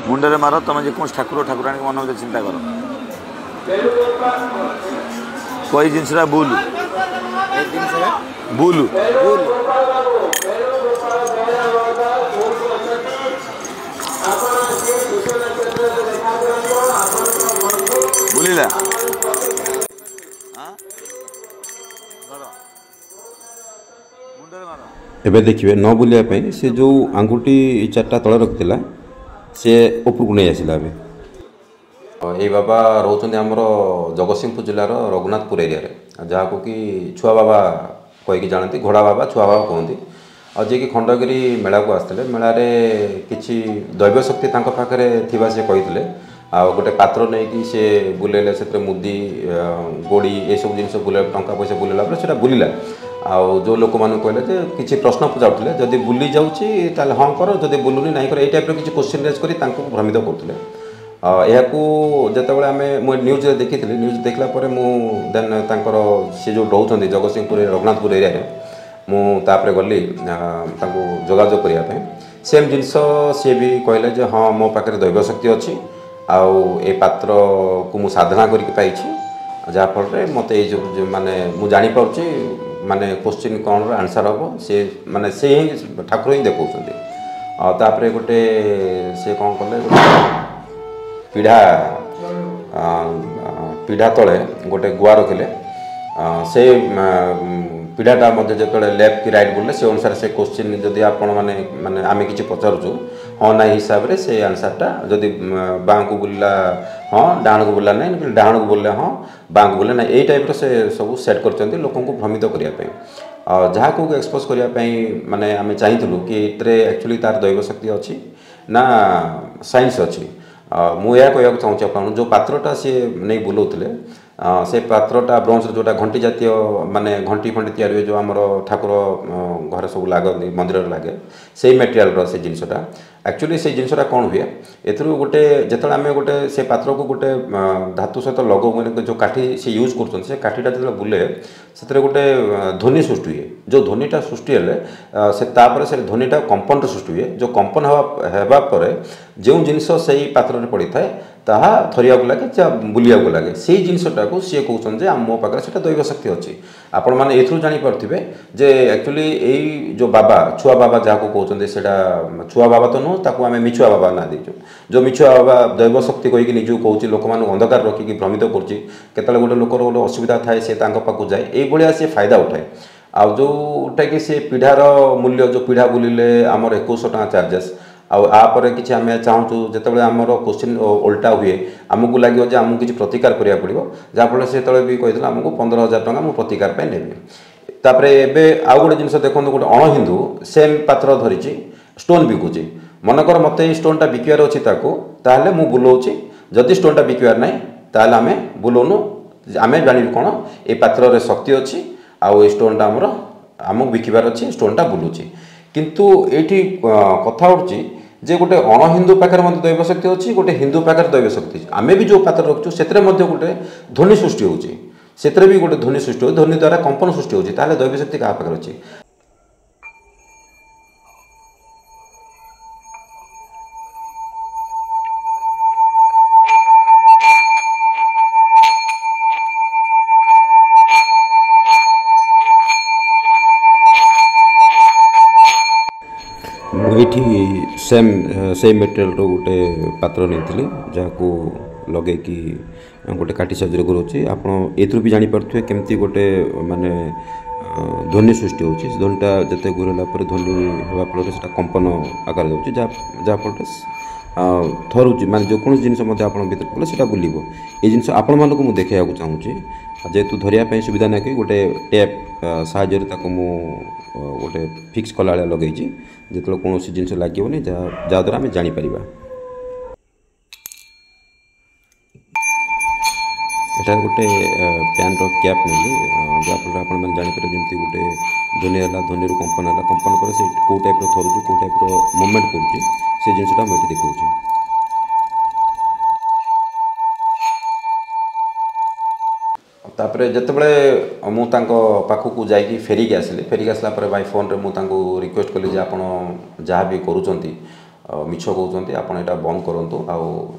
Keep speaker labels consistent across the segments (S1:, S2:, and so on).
S1: ମୁଣ୍ଡରେ ମାର। ତମେ ଯେକୌଣସି ଠାକୁର ଠାକୁରାଣୀଙ୍କ ମନ ଭିତରେ ଚିନ୍ତା କର, କହି ଜିନିଷଟା ଭୁଲ ଭୁଲ। ବୁଲିଲା।
S2: ଏବେ ଦେଖିବେ, ନ ବୁଲିବା ପାଇଁ ସେ ଯେଉଁ ଆଙ୍ଗୁଠି ଚାରିଟା ତଳେ ରଖିଥିଲା, ସେ ଉପରକୁ ନେଇ ଆସିଲା। ଏବେ ଏଇ ବାବା ରହୁଛନ୍ତି ଆମର ଜଗତସିଂହପୁର ଜିଲ୍ଲାର ରଘୁନାଥପୁର ଏରିଆରେ, ଯାହାକୁ କି ଛୁଆ ବାବା କହିକି ଜାଣନ୍ତି, ଘୋଡ଼ା ବାବା, ଛୁଆ ବାବା କୁହନ୍ତି। ଆଉ ଯିଏକି ଖଣ୍ଡଗିରି ମେଳାକୁ ଆସିଥିଲେ, ମେଳାରେ କିଛି ଦୈବ ଶକ୍ତି ତାଙ୍କ ପାଖରେ ଥିବା ସେ କହିଥିଲେ। ଆଉ ଗୋଟେ ପାତ୍ର ନେଇକି ସେ ବୁଲେଇଲେ, ସେଥିରେ ମୁଦି, ଗୋଡ଼ି ଏସବୁ ଜିନିଷ ବୁଲେଇ, ଟଙ୍କା ପଇସା ବୁଲେଇଲା ପରେ ସେଇଟା ବୁଲିଲା। ଆଉ ଯେଉଁ ଲୋକମାନଙ୍କୁ କହିଲେ ଯେ କିଛି ପ୍ରଶ୍ନ ପଚାରୁଥିଲେ, ଯଦି ବୁଲି ଯାଉଛି ତାହେଲେ ହଁ କର, ଯଦି ବୁଲୁନି ନାହିଁ କର, ଏଇ ଟାଇପ୍ର କିଛି କୋଶ୍ଚିନ୍ ରେଜ୍ କରି ତାଙ୍କୁ ଭ୍ରମିତ କରୁଥିଲେ। ଏହାକୁ ଯେତେବେଳେ ମୁଁ ନ୍ୟୁଜ୍ରେ ଦେଖିଥିଲି, ନ୍ୟୁଜ୍ ଦେଖିଲା ପରେ ମୁଁ ଦେନ୍ ତାଙ୍କର ସେ ଯେଉଁ ରହୁଛନ୍ତି ଜଗତସିଂହପୁର ରଘୁନାଥପୁର ଏରିଆରେ, ମୁଁ ତାପରେ ଗଲି ତାଙ୍କୁ ଯୋଗାଯୋଗ କରିବା ପାଇଁ। ସେମ୍ ଜିନିଷ ସିଏ ବି କହିଲେ ଯେ ହଁ, ମୋ ପାଖରେ ଦୈବ ଶକ୍ତି ଅଛି ଆଉ ଏ ପାତ୍ରକୁ ମୁଁ ସାଧନା କରିକି ପାଇଛି, ଯାହାଫଳରେ ମୋତେ ଏଇ ଯେଉଁ ମାନେ ମୁଁ ଜାଣିପାରୁଛି ମାନେ କୋଶ୍ଚିନ୍ କ'ଣର ଆନ୍ସର୍ ହେବ, ସେ ମାନେ ସେ ହିଁ ଠାକୁର ହିଁ ଦେଖାଉଛନ୍ତି। ଆଉ ତାପରେ ଗୋଟେ ସେ କ'ଣ କଲେ, ଗୋଟେ ପିଢ଼ା ପିଢ଼ା ତଳେ ଗୋଟେ ଗୁଆ ରଖିଲେ। ସେ ପିଢ଼ାଟା ମଧ୍ୟ ଯେତେବେଳେ ଲେଫ୍ଟ କି ରାଇଟ୍ ବୁଲିଲେ, ସେ ଅନୁସାରେ ସେ କୋଶ୍ଚିନ୍ ଯଦି ଆପଣମାନେ ମାନେ ଆମେ କିଛି ପଚାରୁଛୁ, ହଁ ନାଇଁ ହିସାବରେ ସେ ଆନ୍ସର୍ଟା, ଯଦି ବାଁକୁ ବୁଲିଲା ହଁ, ଡାହାଣକୁ ବୁଲିଲା ନାହିଁ, ଡାହାଣକୁ ବୁଲିଲେ ହଁ, ବାଁକୁ ବୁଲିଲେ ନାହିଁ, ଏଇ ଟାଇପ୍ର ସେ ସବୁ ସେଟ୍ କରିଛନ୍ତି ଲୋକଙ୍କୁ ଭ୍ରମିତ କରିବା ପାଇଁ। ଆଉ ଯାହାକୁ ଏକ୍ସପୋଜ୍ କରିବା ପାଇଁ ମାନେ ଆମେ ଚାହିଁଥିଲୁ କି ଏଥିରେ ଆକ୍ଚୁଆଲି ତାର ଦୈବ ଶକ୍ତି ଅଛି ନା ସାଇନ୍ସ ଅଛି। ମୁଁ ଏହା କହିବାକୁ ଚାହୁଁଛି ଆପଣଙ୍କୁ, ଯେଉଁ ପାତ୍ରଟା ସିଏ ନେଇ ବୁଲଉଥିଲେ, ସେ ପାତ୍ରଟା ବ୍ରୋଞ୍ଜର, ଯେଉଁଟା ଘଣ୍ଟି ଜାତୀୟ, ମାନେ ଘଣ୍ଟି ଫଣ୍ଟି ତିଆରି ହୁଏ, ଯେଉଁ ଆମର ଠାକୁର ଘରେ ସବୁ ଲାଗନ୍ତି, ମନ୍ଦିରରେ ଲାଗେ, ସେଇ ମେଟେରିଆଲର ସେ ଜିନିଷଟା। ଆକ୍ଚୁଆଲି ସେଇ ଜିନିଷଟା କ'ଣ ହୁଏ, ଏଥିରୁ ଗୋଟେ ଯେତେବେଳେ ଆମେ ଗୋଟେ ସେ ପାତ୍ରକୁ ଗୋଟେ ଧାତୁ ସହିତ ଲଗାଉ, ମାନେ ଯେଉଁ କାଠି ସେ ୟୁଜ୍ କରୁଛନ୍ତି, ସେ କାଠିଟା ଯେତେବେଳେ ବୁଲେ ସେଥିରେ ଗୋଟେ ଧ୍ୱନି ସୃଷ୍ଟି ହୁଏ। ଯେଉଁ ଧ୍ୱନିଟା ସୃଷ୍ଟି ହେଲେ ସେ ତାପରେ ସେ ଧ୍ୱନିଟା କମ୍ପନର ସୃଷ୍ଟି ହୁଏ। ଯେଉଁ କମ୍ପନ ହେବା ପରେ ଯେଉଁ ଜିନିଷ ସେଇ ପାତ୍ରରେ ପଡ଼ିଥାଏ ତାହା ଥରିବାକୁ ଲାଗେ, ଯାହା ବୁଲିବାକୁ ଲାଗେ। ସେଇ ଜିନିଷଟାକୁ ସିଏ କହୁଛନ୍ତି ଯେ ମୋ ପାଖରେ ସେଇଟା ଦୈବ ଶକ୍ତି ଅଛି। ଆପଣମାନେ ଏଥିରୁ ଜାଣିପାରୁଥିବେ ଯେ ଆକ୍ଚୁଆଲି ଏଇ ଯେଉଁ ବାବା, ଛୁଆ ବାବା ଯାହାକୁ କହୁଛନ୍ତି, ସେଇଟା ଛୁଆ ବାବା ତ ନୁହଁ, ତାକୁ ଆମେ ମିଛୁଆ ବାବା ନାଁ ଦେଇଛୁ। ଯେଉଁ ମିଛୁଆ ବାବା ଦୈବ ଶକ୍ତି କହିକି ନିଜକୁ କହୁଛି, ଲୋକମାନଙ୍କୁ ଅନ୍ଧକାର ରଖିକି ଭ୍ରମିତ କରୁଛି। କେତେବେଳେ ଗୋଟେ ଲୋକର ଗୋଟେ ଅସୁବିଧା ଥାଏ, ସେ ତାଙ୍କ ପାଖକୁ ଯାଏ, ଏଇଭଳିଆ ସେ ଫାଇଦା ଉଠାଏ। ଆଉ ଯେଉଁଟାକି ସେ ପିଢ଼ାର ମୂଲ୍ୟ, ଯେଉଁ ପିଢ଼ା ବୁଲିଲେ ଆମର 2100 ଟଙ୍କା ଚାର୍ଜେସ୍। ଆଉ ଆ ପରେ କିଛି ଆମେ ଚାହୁଁଛୁ, ଯେତେବେଳେ ଆମର କୋଶ୍ଚିନ୍ ଓଲଟା ହୁଏ, ଆମକୁ ଲାଗିବ ଯେ ଆମକୁ କିଛି ପ୍ରତିକାର କରିବାକୁ ପଡ଼ିବ, ଯାହାଫଳରେ ସେ ଯେତେବେଳେ ବି କହିଥିଲା ଆମକୁ 15,000 ଟଙ୍କା ମୁଁ ପ୍ରତିକାର ପାଇଁ ନେବି। ତାପରେ ଏବେ ଆଉ ଗୋଟେ ଜିନିଷ ଦେଖନ୍ତୁ, ଗୋଟେ ଅଣ ହିନ୍ଦୁ ସେମ୍ ପାତ୍ର ଧରିଛି, ଷ୍ଟୋନ୍ ବିକୁଛି। ମନେକର ମୋତେ ଏଇ ଷ୍ଟୋନ୍ଟା ବିକିବାର ଅଛି ତାକୁ, ତାହେଲେ ମୁଁ ବୁଲଉଛି। ଯଦି ଷ୍ଟୋନ୍ଟା ବିକିବାର ନାହିଁ, ତାହେଲେ ଆମେ ବୁଲଉନୁ। ଆମେ ଜାଣିବୁ କ'ଣ ଏ ପାତ୍ରରେ ଶକ୍ତି ଅଛି ଆଉ ଏ ଷ୍ଟୋନ୍ଟା ଆମର ଆମକୁ ବିକିବାର ଅଛି, ଷ୍ଟୋନ୍ଟା ବୁଲୁଛି। କିନ୍ତୁ ଏଇଠି କଥା ଉଠୁଛି ଯେ ଗୋଟେ ଅଣ ହିନ୍ଦୁ ପାଖରେ ମଧ୍ୟ ଦୈବ ଶକ୍ତି ଅଛି, ଗୋଟେ ହିନ୍ଦୁ ପାଖରେ ଦୈବ ଶକ୍ତି ଅଛି। ଆମେ ବି ଯେଉଁ ପାତ୍ର ରଖୁଛୁ ସେଥିରେ ମଧ୍ୟ ଗୋଟେ ଧ୍ୱନି ସୃଷ୍ଟି ହେଉଛି, ସେଥିରେ ବି ଗୋଟେ ଧ୍ୱନି ସୃଷ୍ଟି ହେଉଛି, ଧ୍ୱନି ଦ୍ୱାରା କମ୍ପନ ସୃଷ୍ଟି ହେଉଛି। ତାହେଲେ ଦୈବ ଶକ୍ତି କାହା ପାଖରେ ଅଛି? ମୁଁ ଏଇଠି ସେମ୍ ସେଇ ମେଟେରିଆଲର ଗୋଟେ ପାତ୍ର ନେଇଥିଲି, ଯାହାକୁ ଲଗେଇକି ଗୋଟେ କାଠି ସାହାଯ୍ୟରେ ଘୁରଉଛି। ଆପଣ ଏଥିରୁ ବି ଜାଣିପାରୁଥିବେ କେମିତି ଗୋଟେ ମାନେ ଧ୍ୱନି ସୃଷ୍ଟି ହେଉଛି। ସେ ଧ୍ୱନିଟା ଯେତେ ଘୁରେଇଲା ପରେ ଧ୍ୱନି ହେବା ଫଳରେ ସେଇଟା କମ୍ପନ ଆକାର ଯାଉଛି, ଯାହାଫଳରେ ଥରୁଛି। ମାନେ ଯେକୌଣସି ଜିନିଷ ମଧ୍ୟ ଆପଣ ଭିତରେ କଲେ ସେଇଟା ବୁଲିବ। ଏଇ ଜିନିଷ ଆପଣମାନଙ୍କୁ ମୁଁ ଦେଖାଇବାକୁ ଚାହୁଁଛି। ଯେହେତୁ ଧରିବା ପାଇଁ ସୁବିଧା ନାହିଁ କି ଗୋଟେ ଟେପ୍ ସାହାଯ୍ୟରେ ତାକୁ ମୁଁ ଗୋଟେ ଫିକ୍ସ କଲା ଭଳିଆ ଲଗେଇଛି, ଯେତେବେଳେ କୌଣସି ଜିନିଷ ଲାଗିବନି, ଯାହାଦ୍ୱାରା ଆମେ ଜାଣିପାରିବା। ଏଠାରେ ଗୋଟେ ପ୍ୟାନ୍ର କ୍ୟାପ୍ ନେଲି, ଯାହାଫଳରେ ଆପଣମାନେ ଜାଣିପାରିବେ ଯେମିତି ଗୋଟେ ଧ୍ୱନି ହେଲା, ଧ୍ୱନିରୁ କମ୍ପନ ହେଲା, କମ୍ପନ ପରେ ସେ କେଉଁ ଟାଇପ୍ର ଥରୁଛି, କେଉଁ ଟାଇପ୍ର ମୁଭମେଣ୍ଟ କରୁଛି, ସେ ଜିନିଷଟା ମୁଁ ଏଠି ଦେଖାଉଛି। ତାପରେ ଯେତେବେଳେ ମୁଁ ତାଙ୍କ ପାଖକୁ ଯାଇକି ଫେରିକି ଆସିଲି, ଫେରିକି ଆସିଲା ପରେ ବାଇ ଫୋନ୍ରେ ମୁଁ ତାଙ୍କୁ ରିକ୍ୱେଷ୍ଟ କଲି ଯେ ଆପଣ ଯାହା ବି କରୁଛନ୍ତି ମିଛ କହୁଛନ୍ତି, ଆପଣ ଏଇଟା ବନ୍ଦ କରନ୍ତୁ ଆଉ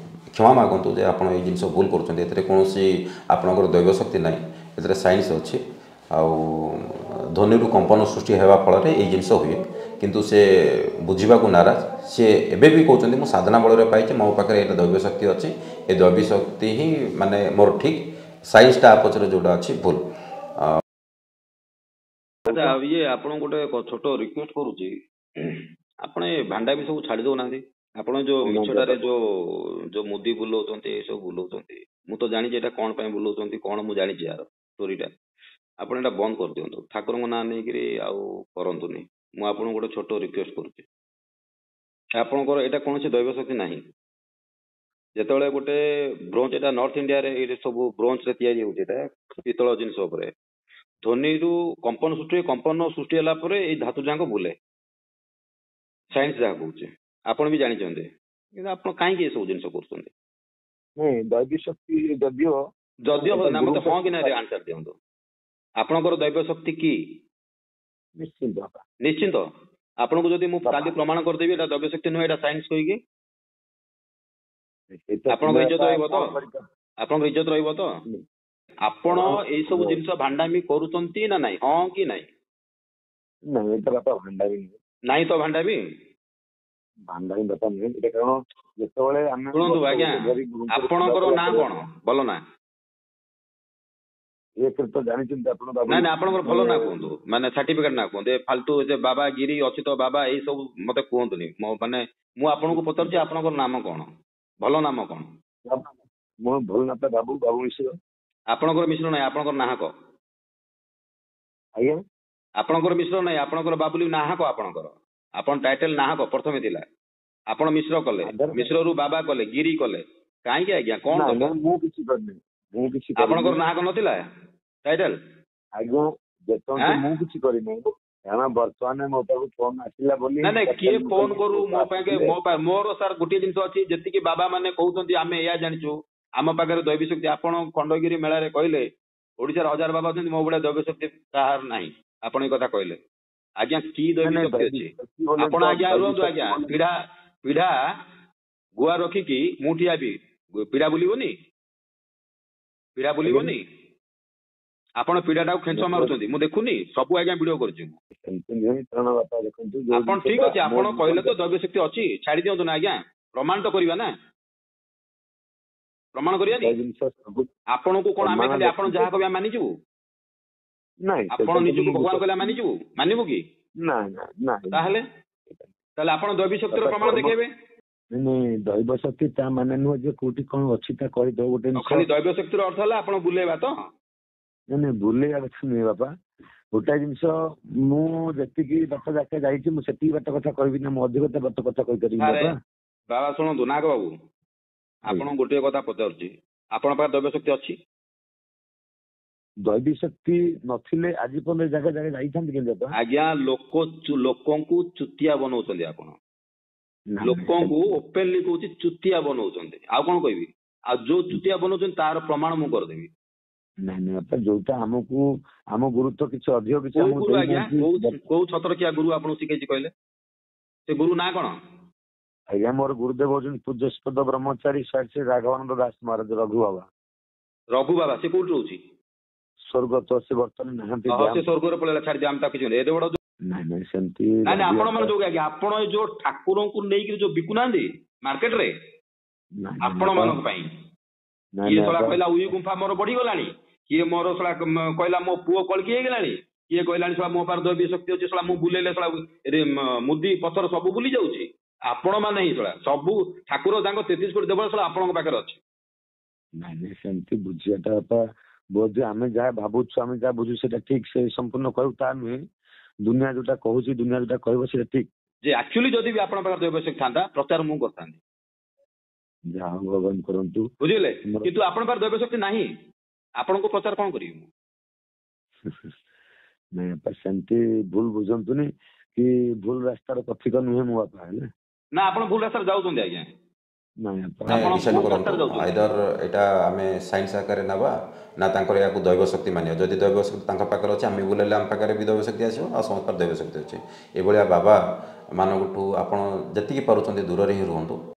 S2: କ୍ଷମା ମାଗନ୍ତୁ ଯେ ଆପଣ ଏଇ ଜିନିଷ ଭୁଲ କରୁଛନ୍ତି। ଏଥିରେ କୌଣସି ଆପଣଙ୍କର ଦୈବ ଶକ୍ତି ନାହିଁ, ଏଥିରେ ସାଇନ୍ସ ଅଛି। ଆଉ ଧ୍ୱନିରୁ କମ୍ପନ ସୃଷ୍ଟି ହେବା ଫଳରେ ଏଇ ଜିନିଷ ହୁଏ। କିନ୍ତୁ ସେ ବୁଝିବାକୁ ନାରାଜ। ସିଏ ଏବେ ବି କହୁଛନ୍ତି ମୁଁ ସାଧନା ବଳରେ ପାଇଛି, ମୋ ପାଖରେ ଏଇଟା ଦୈବ ଶକ୍ତି ଅଛି, ଏ ଦୈବୀ ଶକ୍ତି ହିଁ ମାନେ ମୋର ଠିକ୍, ସାଇନ୍ସଟା ପଛରେ ଯେଉଁଟା ଅଛି ଭୁଲ।
S1: ଆଚ୍ଛା, ଇଏ ଆପଣଙ୍କୁ ଗୋଟେ ଛୋଟ ରିକ୍ୱେଷ୍ଟ କରୁଛି, ଆପଣ ଏ ଭାଣ୍ଡାମି ସବୁ ଛାଡ଼ି ଦଉନାହାନ୍ତି। ଆପଣ ଯୋଉ ମିଛଟାରେ ଯୋଉ ମୁଦି ବୁଲଉଛନ୍ତି, ଏସବୁ ବୁଲଉଛନ୍ତି, ମୁଁ ତ ଜାଣିଛି ଏଇଟା କଣ ପାଇଁ ବୁଲଉଛନ୍ତି, କଣ ମୁଁ ଜାଣିଛି ୟାର ଷ୍ଟୋରିଟା। ଆପଣ ଏଇଟା ବନ୍ଦ କରିଦିଅନ୍ତୁ, ଠାକୁରଙ୍କ ନାଁ ନେଇକିରି ଆଉ କରନ୍ତୁନି। ମୁଁ ଆପଣଙ୍କୁ ଗୋଟେ ଛୋଟ ରିକ୍ୱେଷ୍ଟ କରୁଛି। ଆପଣଙ୍କର ଏଇଟା କୌଣସି ଦୈବ ଶକ୍ତି ନାହିଁ। ଯେତେବେଳେ ଗୋଟେ ବ୍ରୋଞ୍ଚ, ଏଇଟା ନର୍ଥ ଇଣ୍ଡିଆରେ ଏଇଟା ସବୁ ବ୍ରୋଞ୍ଚରେ ତିଆରି ହେଉଛି, ଏଇଟା ପିତ୍ତଳ ଜିନିଷ ଉପରେ ଧ୍ୱନିରୁ କମ୍ପନ ସୃଷ୍ଟି ହୁଏ। କମ୍ପନ ସୃଷ୍ଟି ହେଲା ପରେ ଏଇ ଧାତୁ ଯାକ ବୁଲେ, ସାଇନ୍ସ ଯାହା କହୁଛି ଆପଣ ବି ଜାଣିଛନ୍ତି। କିନ୍ତୁ ଆପଣ କାହିଁକି ଏସବୁ ଜିନିଷ କରୁଛନ୍ତି?
S3: ନାଇଁ, ଦୈବୀ ଶକ୍ତି ଯଦିଓ
S1: ଯଦିଓ ନା, ମତେ ହଁ କି ନା ଆନ୍ସର ଦିଅନ୍ତୁ। ଆପଣଙ୍କର ଦୈବ ଶକ୍ତି କି?
S3: ନିଶ୍ଚିନ୍ତ।
S1: ନିଶ୍ଚିନ୍ତ। ଆପଣଙ୍କୁ ଯଦି ମୁଁ କାଲି ପ୍ରମାଣ କରିଦେବି ଏଇଟା ଦୈବ ଶକ୍ତି ନୁହେଁ, ଏଇଟା ସାଇନ୍ସ କହିକି, ଆପଣଙ୍କ ଇଜ୍ଜତ ରହିବ ତ? ଆପଣଙ୍କ ଇଜ୍ଜତ ରହିବ ତ? ଆପଣ ଏଇ ସବୁ ଜିନିଷ ଭାଣ୍ଡାମି କରୁଛନ୍ତି ନା ନାଇଁ, ହଁ କି ନାଇଁ?
S3: ନାଇଁ, ଏଇଟା ବାପା ଭାଣ୍ଡାମି ନୁହେଁ।
S1: ନାଇଁ ତ ଭାଣ୍ଡାମି?
S3: ଭାଣ୍ଡାମି ବାପା ନୁହେଁ ଏଇଟା, କାରଣ ଯେତେବେଳେ ଆମେ
S1: ଶୁଣନ୍ତୁ ଆଜ୍ଞା, ଆପଣଙ୍କର ନାଁ କଣ, ଭଲ ନାଁ?
S3: ଏକରେ ତ ଜାଣିଛନ୍ତି ଆପଣ।
S1: ନାଇଁ ନାଇଁ, ଆପଣଙ୍କର ଭଲ ନାଁ କୁହନ୍ତୁ, ମାନେ ସାର୍ଟିଫିକେଟ ନାଁ କୁହନ୍ତୁ। ଏ ଫାଲତୁ ଯେ ବାବା ଗିରି ଅଛି ତ ବାବା ଏଇ ସବୁ ମତେ କୁହନ୍ତୁନି। ମୋ ମାନେ ମୁଁ ଆପଣଙ୍କୁ ପଚାରୁଛି ଆପଣଙ୍କର ନାମ କଣ, ଭଲ ନାମ କଣ?
S3: ମୋ ଭଲ ନାଁ ବାବୁ, ବାବୁ ମିଶ୍ର।
S1: ଆପଣଙ୍କର ମିଶ୍ର ନାହିଁ, ଆପଣଙ୍କର ନାହକ।
S3: ଆଜ୍ଞା,
S1: ଆପଣଙ୍କର ମିଶ୍ର ନାହିଁ, ଆପଣଙ୍କର ବାବୁଲି ନାହକ। ଆପଣଙ୍କର ଆପଣ ଟାଇଟେଲ ନାହକ ପ୍ରଥମେ ଥିଲା, ଆପଣ ମିଶ୍ର କଲେ, ମିଶ୍ରରୁ ବାବା କଲେ, ଗିରି କଲେ, କାହିଁକି ଆଜ୍ଞା? କଣ?
S3: ମୁଁ କିଛି କରିନି, ମୁଁ କିଛି।
S1: ଆପଣଙ୍କର ନାହକ ନଥିଲା ଟାଇଟେଲ?
S3: ଆଜ୍ଞା ଯେତେବେଳେ ମୁଁ କିଛି କରିନି, କାରଣ ବର୍ତ୍ତମାନ ମୋ ପାଖକୁ ଫୋନ ଆସିଲା ବୋଲି।
S1: ନାଇଁ ନାଇଁ, କିଏ ଫୋନ କରୁ ମୋ ପାଇଁ, ମୋ ପାଇଁ ମୋର ସାର୍ ଗୋଟିଏ ଜିନିଷ ଅଛି, ଯେତିକି ବାବା ମାନେ କହୁଛନ୍ତି ଆମେ ଏଇଆ ଜାଣିଛୁ, ଆମ ପାଖରେ ଦୈବୀ ଶକ୍ତି। ଆପଣ ଖଣ୍ଡଗିରି ମେଳାରେ କହିଲେ ଓଡିଶାର ହଜାର ବାବା ଅଛନ୍ତି, ମୋ ଭଳିଆ ଦୈବ ଶକ୍ତି କାହାର ନାହିଁ, ଆପଣ ଏଇ କଥା କହିଲେ। ଆଜ୍ଞା କି ଦୈବୀ ଶକ୍ତି ଅଛି ଆପଣ? ଆଜ୍ଞା ରୁହନ୍ତୁ ଆଜ୍ଞା, ପିଢା ପିଢା ଗୁଆ ରଖିକି ମୁଁ ଠିଆ ବି ପିଢା ବୁଲିବନି? ପିଢା ବୁଲିବନି? ଆପଣ ପିଢାଟାକୁ ଖେଞ୍ଚ ମାରୁଛନ୍ତି, ମୁଁ ଦେଖୁନି ସବୁ ଆଜ୍ଞା, ଭିଡିଓ କରୁଛି ମୁଁ। ଆପଣ ଠିକ ଅଛି, ଆପଣ କହିଲେ ତ ଦୈବ ଶକ୍ତି ଅଛି, ଛାଡି ଦିଅନ୍ତୁ ନା ଆଜ୍ଞା। ପ୍ରମାଣ ତ କରିବା ନା, ପ୍ରମାଣ କରିବାନି? ଆପଣଙ୍କୁ କଣ ଆମେ ଖାଲି ଆପଣ ଯାହା କହିବେ ମାନିଯିବୁ? ଆପଣ ନିଜକୁ ଭଗବାନ କହିଲେ ମାନିଯିବୁ? ମାନିବୁ କି? ତାହେଲେ ତାହେଲେ ଆପଣ ଦୈବୀ ଶକ୍ତିର ପ୍ରମାଣ ଦେଖେଇବେ।
S3: ନାଇଁ, ଦୈବ ଶକ୍ତି ତା ମାନେ ନୁହଁ ଯେ କୋଉଠି କଣ ଅଛି ତା କହିଦବ ଗୋଟେ।
S1: ଖାଲି ଦୈବ ଶକ୍ତିର ଅର୍ଥ ହେଲା ଆପଣ ବୁଲେଇବା ତ?
S3: ନାଇଁ ନାଇଁ, ବୁଲେଇବା କଥା ନୁହେଁ ବାପା। ଗୋଟାଏ ଜିନିଷ, ମୁଁ ଯେତିକି ବାଟ ଯାକେ ଯାଇଛି ମୁଁ ସେତିକି ବାଟ କଥା କହିବି ନା ମୁଁ ଅଧିକ ବାଟ କଥା କହିପାରିବି ବାପା?
S1: ବାବା ଶୁଣନ୍ତୁ ନାଗ ବାବୁ, ଆପଣଙ୍କୁ ଗୋଟିଏ କଥା ପଚାରୁଛି, ଆପଣଙ୍କ ପାଖରେ ଦୈବ ଶକ୍ତି ଅଛି?
S3: ଦୈବୀ ଶକ୍ତି ନଥିଲେ ଆଜି ପର୍ଯ୍ୟନ୍ତ ଜାଗା ଜାଗା ଯାଇଥାନ୍ତି କେମିତି ବାପା?
S1: ଆଜ୍ଞା, ଲୋକ ଲୋକଙ୍କୁ ଚୁତିଆ ବନଉଛନ୍ତି ଆପଣ, ଲୋକଙ୍କୁ ଓପେନଲି କହୁଛି ଚୁତିଆ ବନଉଛନ୍ତି। ଆଉ କଣ କହିବି? ଆଉ ଯୋଉ ଚୁତିଆ ବନଉଛନ୍ତି ତାର ପ୍ରମାଣ ମୁଁ କରିଦେବି।
S3: ନାଇଁ ନାଇଁ ବାପା, ଯୋଉଟା ଆମକୁ ଆମ ଗୁରୁ ତ କିଛି ଅଧିକ କିଛି।
S1: ଗୁରୁ ଆଜ୍ଞା, କୋଉ ଛତ୍ରକିଆ ଗୁରୁ ଆପଣଙ୍କୁ ଶିଖେଇଛି କହିଲେ? ସେ ଗୁରୁ ନାଁ କଣ
S3: ଆଜ୍ଞା? ମୋର ଗୁରୁଦେବ ହଉଛନ୍ତି ପୂଜ୍ୟସ୍ପଦ ବ୍ରହ୍ମଚାରୀ ଶ୍ରୀ ରାଘବାନନ୍ଦ ଦାସ ମହାରାଜ, ରଘୁ ବାବା।
S1: ରଘୁ ବାବା ସେ କୋଉଠି ରହୁଛି?
S3: ସ୍ୱର୍ଗତ, ସେ ବର୍ତ୍ତମାନ ନାହାନ୍ତି।
S1: ସେ ସ୍ୱର୍ଗରେ ପଳେଇଲା, ଛାଡିଦିଅ, ଆମେ ତାକୁ କିଛି ଏତେ ବଡ।
S3: ନାଇଁ ନାଇଁ, ସେମିତି
S1: ନାଇଁ ନାଇଁ। ଆପଣ ମାନେ ଯୋଉ ଆଜ୍ଞା, ଆପଣ ଏ ଯୋଉ ଠାକୁରଙ୍କୁ ନେଇକିରି ଯୋଉ ବିକୁନାହାନ୍ତି ମାର୍କେଟରେ, ଆପଣ ମାନଙ୍କ ପାଇଁ କିଏ ଶଳା କହିଲା ଉଇ ଗୁମ୍ଫା ମୋର ବଢିଗଲାଣି, କିଏ ମୋର ଶଳା କହିଲା ମୋ ପୁଅ କଳକି ହେଇଗଲାଣି, କିଏ କହିଲାଣି ଶଳା ମୋ ପାଖରେ ଦୈବୀ ଶକ୍ତି ଅଛି, ଶଳା ମୁଁ ବୁଲେଇଲେ ଶଳା ମୁଦି ପଥର ସବୁ ବୁଲି ଯାଉଛି। ଆପଣ ମାନେ ହିଁ ଶଳା ସବୁ ଠାକୁର ତାଙ୍କ 33 କୋଟି ଦେବ ଶଳା ଆପଣଙ୍କ ପାଖରେ ଅଛି।
S3: ନାଇଁ ନାଇଁ, ସେମିତି ବୁଝିବାଟା ବାପା ବୋଧେ ଆମେ ଯାହା ଭାବୁଛୁ, ଆମେ ଯାହା ବୁଝୁଛୁ ସେଟା ଠିକ ସେ ସମ୍ପୂର୍ଣ୍ଣ କହିବୁ ତା ନୁହେଁ। ଦୁନିଆ ଯୋଉଟା କହୁଛି, ଦୁନିଆ ଯୋଉଟା କହିବ ସେଟା ଠିକ।
S1: ଯେ ଆକ୍ଚୁଆଲି ଯଦି ବି ଆପଣଙ୍କ ପାଖରେ ଦୈବ ଶକ୍ତି ଥାନ୍ତା, ପ୍ରଚାର ମୁଁ କରିଥାନ୍ତି।
S3: ଯାହା ଭଗବାନ କରନ୍ତୁ,
S1: ବୁଝିଲେ? କିନ୍ତୁ ଆପଣଙ୍କ ପାଖରେ ଦୈବ ଶକ୍ତି ନାହିଁ, ଆପଣଙ୍କୁ ପ୍ରଚାର କଣ କରିବି ମୁଁ?
S3: ନାଇଁ ବାପା, ସେମିତି ଭୁଲ ବୁଝନ୍ତୁନି କି ଭୁଲ ରାସ୍ତାର ପଥିକ ନୁହେଁ ମୁଁ ବାପା। ହେଲା
S1: ନା, ଆପଣ ଭୁଲ ରାସ୍ତାରେ ଯାଉଛନ୍ତି ଆଜ୍ଞା।
S2: ଆଇଦର ଏଇଟା ଆମେ ସାଇନ୍ସ ଆକାରରେ ନେବା ନା ତାଙ୍କର ଏହାକୁ ଦୈବ ଶକ୍ତି ମାନିବା। ଯଦି ଦୈବ ଶକ୍ତି ତାଙ୍କ ପାଖରେ ଅଛି, ଆମେ ବୁଲେଇଲେ ଆମ ପାଖରେ ବି ଦୈବ ଶକ୍ତି ଆସିବ, ଆଉ ସମସ୍ତଙ୍କର ଦୈବ ଶକ୍ତି ଅଛି। ଏଭଳିଆ ବାବା ମାନଙ୍କଠୁ ଆପଣ ଯେତିକି ପାରୁଛନ୍ତି ଦୂରରେ ହିଁ ରୁହନ୍ତୁ।